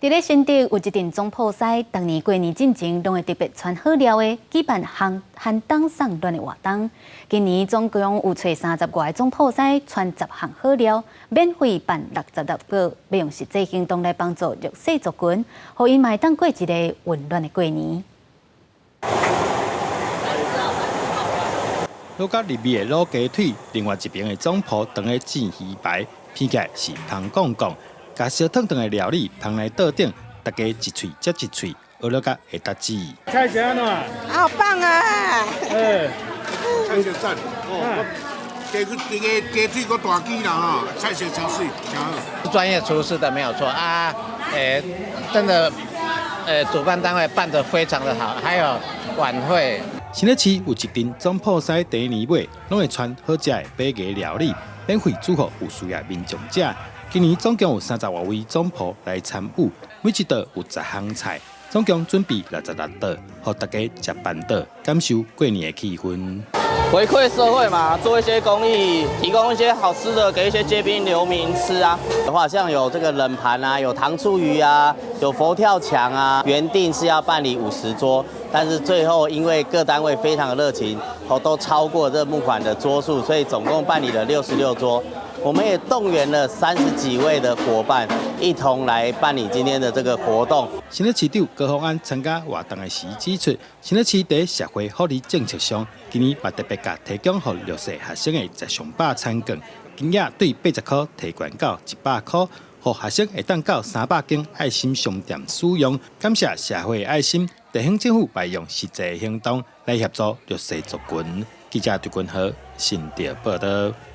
佇咧新竹有一陣總鋪師，逐年過年進前攏會特別傳好料的舉辦寒寒冬送暖的活動。今年總共有揣30外個總鋪師傳10項好料，免費辦66個，欲用實際行動來幫助弱勢族群，予𪜶嘛會當過一個溫暖的過年。滷甲入味的滷雞腿，另外一邊的總鋪當咧煎魚排，片起來是芳摃摃。共燒燙燙的料理捧來桌頂，大家一喙接一喙，學了甲會達止。菜色按怎？好棒啊！欸，菜色讚哦，雞腿這个雞腿閣大支啦吼，菜色超媠，誠好。專業廚師的沒有錯啊，真的，主辦單位辦得非常的好，還有晚會。新北市有一陣總鋪師第年尾，攏會傳好食的百家料理，免費煮予有需要民眾食。今年總共有30外位總鋪來參與，每一桌有10項菜，總共準備66桌，予大家食辦桌，感受過年的氣氛。回饋社會嘛，做一些公益，提供一些好吃的給一些街邊流民吃啊。的話，像有這個冷盤啊，有糖醋魚啊，有佛跳牆啊。原定是要辦理50桌，但是最後因為各單位非常的熱情，都超過這募款的桌數，所以總共辦理了66桌。我們也動員了30幾位的夥伴，一同來辦理今天的這個活動。新北市長高虹安參加活動的時指出，新北市佇社會福利政策上，今年嘛特別共提供予弱勢學生的食上飽餐券，金額對80塊提懸到100塊，予學生會當到300間愛心商店使用。感謝社會愛心，地方政府會用實際行動來協助弱勢族群。記者陳君和新竹報道。